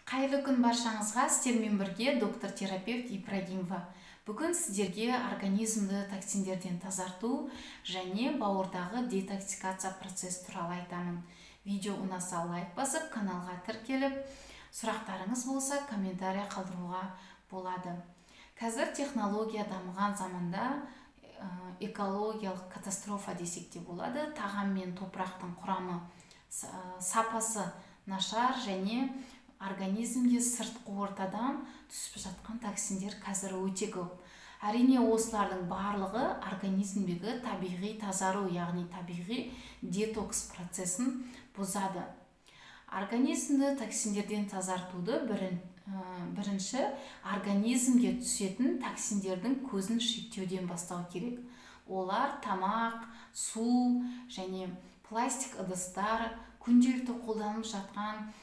Қайырлы күн баршаңызға, сіздермен бірге доктор-терапевт Ибрагимова. Бүгін сіздерге организмді токсиндерден тазарту және бауырдағы детоксикация процесі туралы айтамын. Видео ұнаса, лайк басып, каналға тіркеліп, сұрақтарыңыз болса, комментарий қалдыруға болады. Қазір технология дамыған заманда экологиялық катастрофа десек те болады. Тағам мен топырақтың құрамы, сапасы нашар және организмге сыртқы ортадан түсіп жатқан токсиндер қазір өте көп. Әрине, осылардың барлығы организмдегі табиғи тазару, яғни табиғи детокс процесін бұзады. Организмді токсиндерден тазартуды бірінші организмге түсетін токсиндердің көзін шектеуден бастау керек. Олар тамақ, су және пластик ыдыстар, күнделікті қолданып жатқан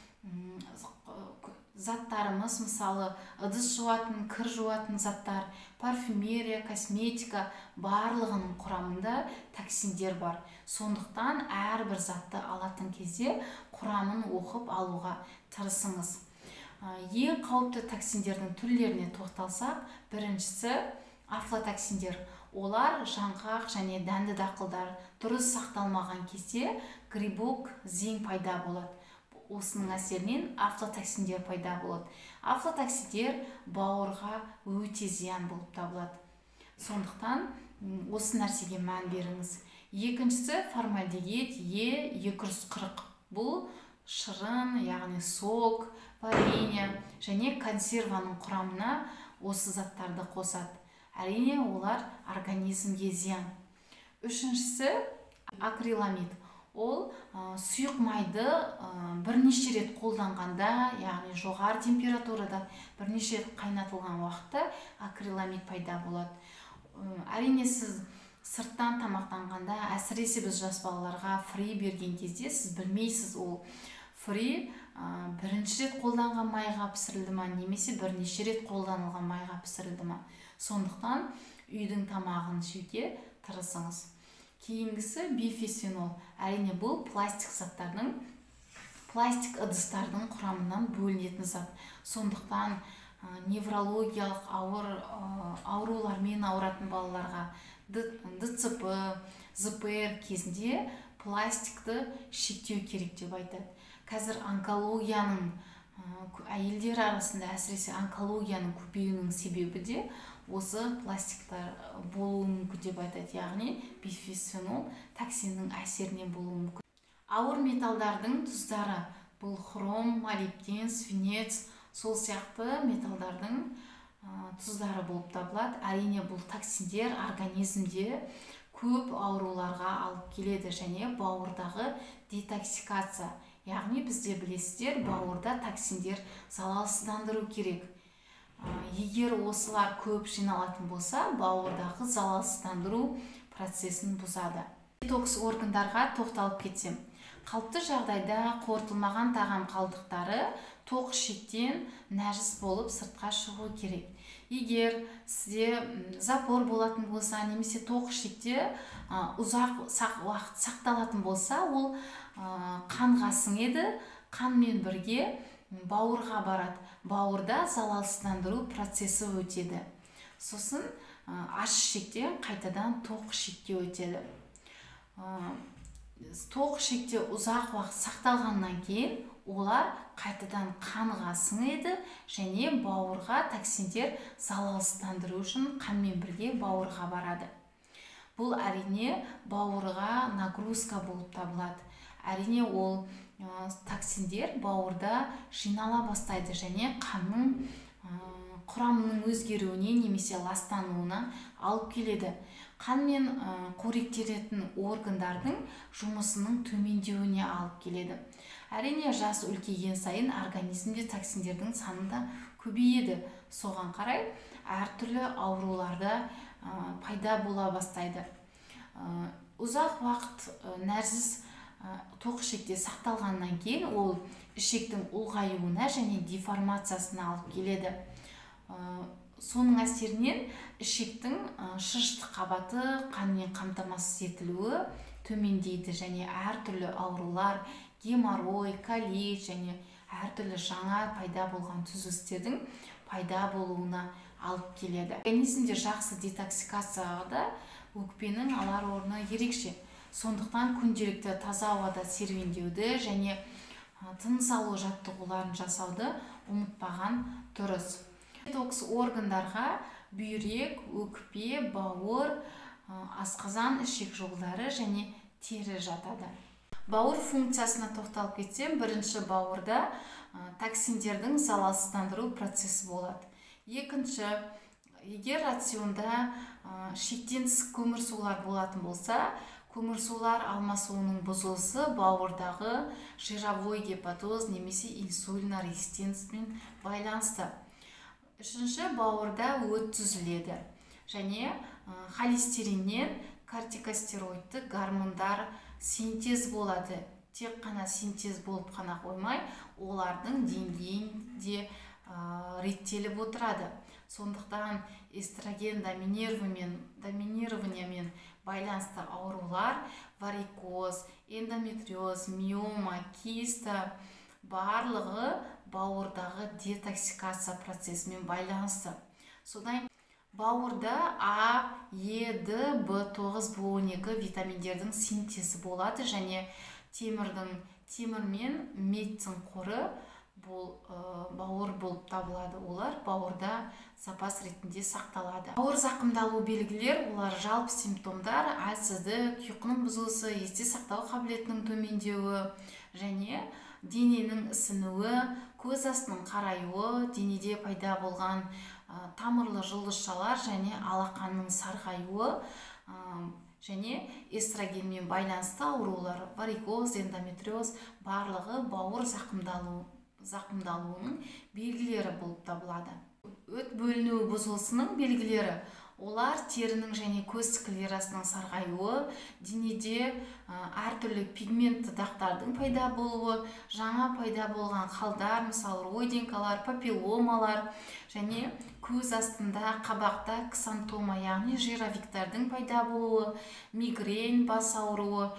заттарымыз, мысалы, ыдыс жуатын, кір жуатын заттар, парфюмерия, косметика, барлығының құрамында токсиндер бар. Сондықтан әрбір затты алатын кезде құрамын оқып алуға тырысыңыз. Ең қауіпті токсиндердің түрлеріне тоқталсақ, біріншісі афлотоксиндер. Олар жаңғақ және дәнді дақылдар дұрыс сақталмаған кезде грибок зең пайда болады. Осының әсерінен афлотоксиндер пайда болады. Афлотоксиндер бауырға өте зиян болып табылады. Сондықтан осы нәрсеге мән беріңіз. Екіншісі формальдегид Е240. Бұл шырын, яғни сок, варенье және консерваның құрамына осы заттарды қосады. Әрине, олар организмге зиян. Үшіншісі акриламид. Ол сұйық майды бірнеше рет қолданғанда, яғни жоғары температурада бірнеше рет қайнатылған уақытта акриламид пайда болады. Әрине, сіз сырттан тамақтанғанда, әсіресе біз жас балаларға фри берген кезде, сіз білмейсіз, ол фри бірінші рет қолданған майға пісірілді ма немесе бірнеше рет қолданылған майға пісірілді ма. Сондықтан үйдің тамағын жеуге тырысыңыз. Кейінгісі бифесфенол. Әрине, бұл пластик заттардың, пластик ыдыстардың құрамынан бөлінетін зат. Сондықтан неврологиялық ауыр аурулармен ауыратын балаларға ДЦП, ЗПР кезінде пластикті шектеу керек деп айтады. Қазір онкологияның, әйелдер арасында әсіресе онкологияның көбеюінің себебі де осы пластиктар болуы мүмкін деп айтады, яғни бифесфенол токсиннің әсерінен болуы мүмкін. Ауыр металдардың тұздары, бұл хром, молибден, свинец, сол сияқты металдардың тұздары болып табылады. Әрине, бұл токсиндер организмде көп ауруларға алып келеді және бауырдағы детоксикация, яғни бізде, білесіздер, бауырда токсиндер залалсыздандыру керек. Егер осылар көп жиналатын болса, бауырдағы залалсыздандыру процесін бұзады. Детокс органдарға тоқталып кетсем, қалыпты жағдайда қорытылмаған тағам қалдықтары тоқ ішектен нәжіс болып сыртқа шығу керек. Егер сізде запор болатын болса немесе тоқ ішекте ұзақ уақыт сақталатын болса, ол қанға сіңеді, қанмен бірге бауырға барады. Бауырда залалсыздандыру процесі өтеді. Сосын аш ішектен қайтадан тоқ ішекке өтеді. Тоқ ішекте ұзақ уақыт сақталғаннан кейін олар қайтадан қанға сіңеді және бауырға токсиндер залалсыздандыру үшін қанмен бірге бауырға барады. Бұл, әрине, бауырға нагрузка болып табылады. Әрине, ол токсиндер бауырда жинала бастайды және қанның құрамының өзгеруіне немесе ластануына алып келеді. Қанмен қоректелетін органдардың жұмысының төмендеуіне алып келеді. Әрине, жас үлкейген сайын организмде токсиндердің саны да көбейеді. Соған қарай әртүрлі ауруларда пайда бола бастайды. Ұзақ уақыт нәрсіз тоқ ішекте сақталғаннан кейін ол ішектің ұлғаюына және деформациясына алып келеді. Соның әсерінен ішектің шырышты қабаты қанмен қамтамасыз етілуі төмендейді және әртүрлі аурулар, геморрой, колит және әртүрлі жаңа пайда болған түзілістердің пайда болуына алып келеді. Организмде жақсы детоксикацияға да өкпенің алар орны ерекше. Сондықтан күнделікті таза ауада серуендеуді және тыныс алу жаттығуларын жасауды ұмытпаған дұрыс. Детокс органдарға бүйрек, өкпе, бауыр, асқазан, ішек жолдары және тері жатады. Бауыр функциясына тоқталып кетсем, бірінші бауырда токсиндердің залалсыздандыру процесі болады. Екінші, егер рационда шектен тыс көмірсулар болатын болса, көмірсулар алмасуының бұзылысы бауырдағы жировой гепатоз немесе инсулинорезистентпен байланысты. Үшінші, бауырда өт түзіледі және холестериннен кортикостероидты гормондар синтез болады. Тек қана синтез болып қана қоймай, олардың деңгейін де реттеліп отырады. Сондықтан эстроген доминированиямен байланысты аурулар, варикоз, эндометриоз, миома, киста барлығы бауырдағы детоксикация процесімен байланысты. Содан бауырда А, Е, Д, В9, В12 витаминдердің синтезі болады және темір мен медтің қоры бұл бауыр болып табылады. Олар бауырда запас ретінде сақталады. Бауыр зақымдалу белгілер, олар жалпы симптомдар: әлсіздік, ұйқының бұзылысы, есте сақтау қабілетінің төмендеуі және дененің ісінуі, көз астының қараюы, денеде пайда болған тамырлы жұлдызшалар және алақанның сарғаюы және эстрогенмен байланысты аурулар, варикоз, эндометриоз барлығы бауыр зақымдалуының белгілері болып табылады. Өт бөлінуі бұзылысының белгілері, олар терінің және көз склерасының сарғаюы, денеде әртүрлі пигментті дақтардың пайда болуы, жаңа пайда болған қалдар, мысалы родинкалар, папилломалар және көз астында, қабақта ксантома, яғни жировиктардың пайда болуы, мигрень, бас ауруы,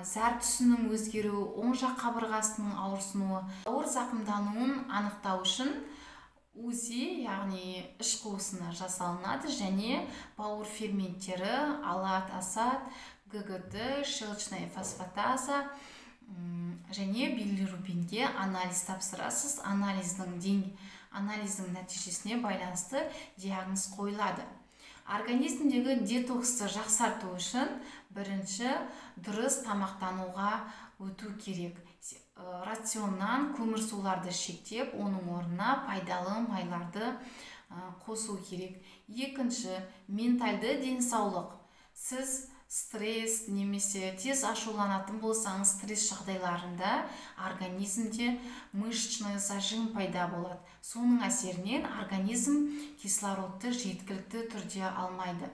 зәр түсінің өзгеруі, оң жақ қабырғасының ауырсынуы. Бауыр зақымдануын анықтау үшін УЗИ, яғни іш қуысына жасалынады және бауыр ферменттері, алат, асат, ГГТ, щелочная фосфатаза және билирубинге анализ тапсырасыз. Анализдің нәтижесіне байланысты диагноз қойылады. Организмдегі детоксты жақсарту үшін бірінші дұрыс тамақтануға өту керек. Рационнан көмірсуларды шектеп, оның орнына пайдалы майларды қосу керек. Екінші, ментальды денсаулық. Сіз стресс немесе тез ашуланатын болсаңыз, стресс жағдайларында организмде мышечный зажим пайда болады. Соның әсерінен организм кислородты жеткілікті түрде алмайды.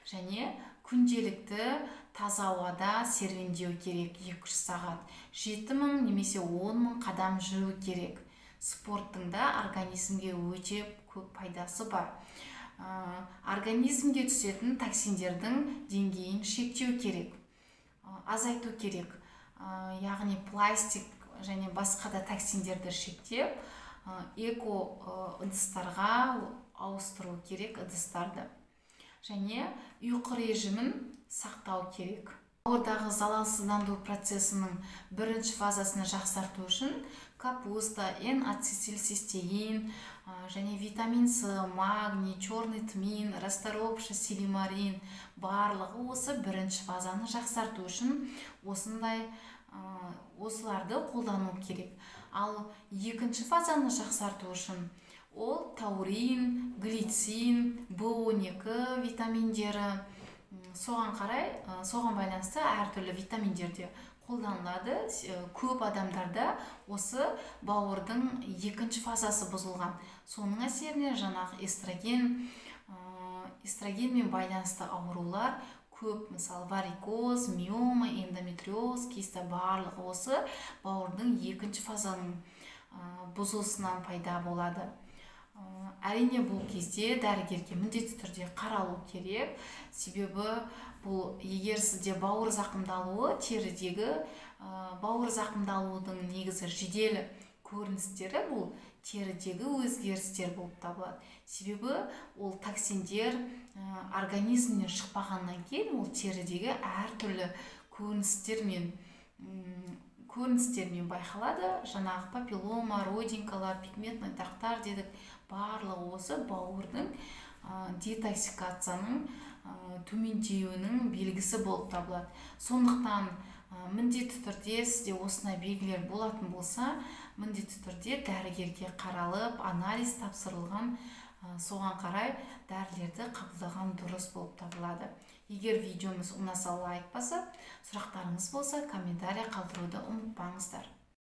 Және күнделікті таза ауада серуендеу керек 2-3 сағат. 7000 немесе 10000 қадам жүру керек. Спорттың да организмге өте көп пайдасы бар. Организмге түсетін токсиндердің деңгейін шектеу керек, азайту керек. Яғни пластик және басқа да токсиндерді шектеп, эко ыдыстарға ауыстыру керек ыдыстарды. Және ұйқы режимін сақтау керек. Бауырдағы залалсыздандыру процесінің бірінші фазасын жақсарту үшін капуста, N-ацетилцистеин және витамин С, магний, черный тмин, расторопша, силимарин барлығы осы бірінші фазаны жақсарту үшін осындай осыларды қолдану керек. Ал екінші фазаны жақсарту үшін ол таурин, глицин, В12 витаминдері, соған қарай, соған байланысты әртүрлі витаминдер де қолданылады. Көп адамдарда осы бауырдың екінші фазасы бұзылған. Соның әсерінен жаңағы эстрогенмен байланысты аурулар көп, мысалы варикоз, миома, эндометриоз, киста барлығы осы бауырдың екінші фазаның бұзылысынан пайда болады. Әрине бұл кезде дәрігерге міндетті түрде қаралу керек, себебі бұл егер сізде бауыр зақымдалуы, терідегі бауыр зақымдалудың негізі жедел көріністері бұл терідегі өзгерістер болып табылады. Себебі ол токсиндер организмнен шықпағаннан кейін ол терідегі әртүрлі көріністермен байқалады. Жаңағы папиллома, родинкалар, пигментный дақтар дедік, барлығы осы бауырдың детоксикацияның төмендеуінің белгісі болып табылады. Сондықтан міндетті түрде сізде осындай белгілер болатын болса, міндетті түрде дәрігерге қаралып, анализ тапсырылған, соған қарай дәрілерді қабылдаған дұрыс болып табылады. Егер видеомыз ұнаса, лайк басып, сұрақтарыңыз болса, комментарий қалдыруды ұмытпаңыздар.